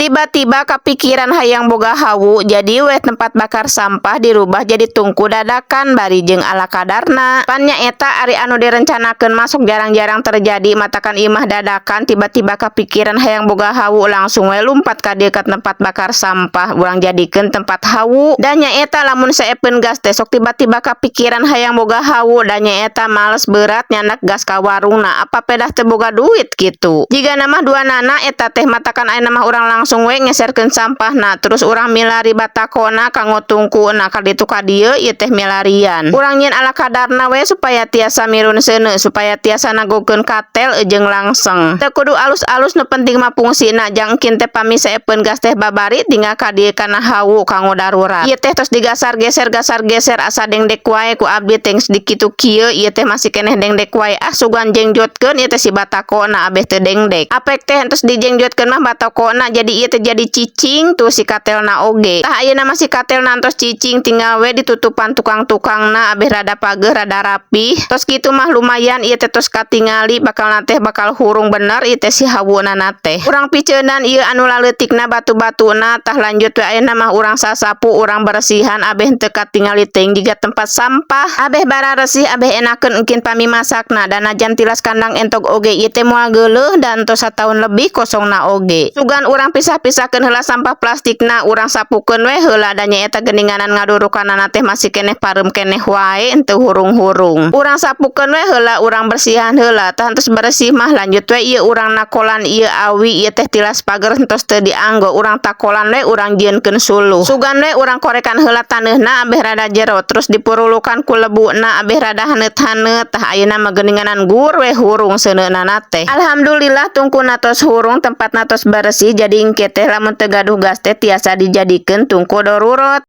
Tiba-tiba kepikiran hayang boga hawu, jadi weh tempat bakar sampah dirubah jadi tungku dadakan bari jeung ala kadarna. Pan nyaeta ari anu direncanakeun mah sok jarang-jarang terjadi, matakan imah dadakan tiba-tiba kepikiran hayang boga hawu, langsung we lumpat ka dieu ka tempat bakar sampah, urang jadikeun tempat hawu. Dan nyaeta lamun seepeun gas teh sok tiba-tiba kepikiran hayang boga hawu, dan nyaeta males berat nyandak gas ka warungna, apa pedah teu boga duit gitu. Jigana mah duanana eta teh, matakan ayeuna mah urang langsung we ngeserkeun sampahna, terus urang milari batakona kanggo tungkuna ka ditu ka dieu. Ieu teh milarian urang nyieun ala kadarna we supaya tiasa mirun seuneu, supaya tiasa nagogkeun katel jeung langseng. Teu kudu alus-alus, nu penting mah fungsina, jang engkin teh pami seepeun gas teh babari tinggal ka dieu kana hawu kanggo darurat. Ieu teh tos digasar geser gasar geser asa dengdek wae ku abdi teh. Geus dikitu kieu ieu teh masih keneh dengdek wae. Ah, sugan jengjotkeun ieu teh si batakona abeh teu dengdek. Apek teh tos dijengjotkeun mah batakona, jadi ieu teh jadi cicing tuh si katelna oge. Tah, ayeuna mah si katelna tos cicing, tinggal we ditutupan tukang-tukangna abeh rada pageuh, rada rapih. Tos kitu mah lumayan ieu teh, tos katingali bakal teh bakal hurung bener ieu teh si hawuna teh. Urang piceunan ieu anu laleutikna, batu-batuna. Tah, lanjut we ayeuna mah urang sasapu, urang bersihan abeh teu katingali teuing jiga tempat sampah, abeh bararesih, abeh enakeun engkin pami masakna. Dan najan tilas kandang entog oge ieu teh moal geuleuh, dan tos sataun lebih kosongna oge. Sugan urang pisah-pisahkeun heula sampah plastikna, urang sapukeun we heula, da nyaeta geuninganan ngadurukanana teh masih keneh pareum keneh wae, henteu hurung-hurung. Urang sapukeun we heula, urang bersihan heula. Tah, entos beresih mah lanjut we ieu urang nakolan ieu awi. Ieu teh tilas pager entos teu dianggo, urang takolan we, urang jieunkeun suluh. Sugan we urang korekan heula taneuhna abeh rada jero, terus dipurulukan ku lebuna abeh rada haneut-haneut. Tah, ayeuna mah geuninganan gur we hurung seuneunana teh. Alhamdulillah, tungkuna tos hurung, tempatna tos beresih, jadi engke teh lamun teu gaduh gas teh tiasa dijadikeun tungku darurat.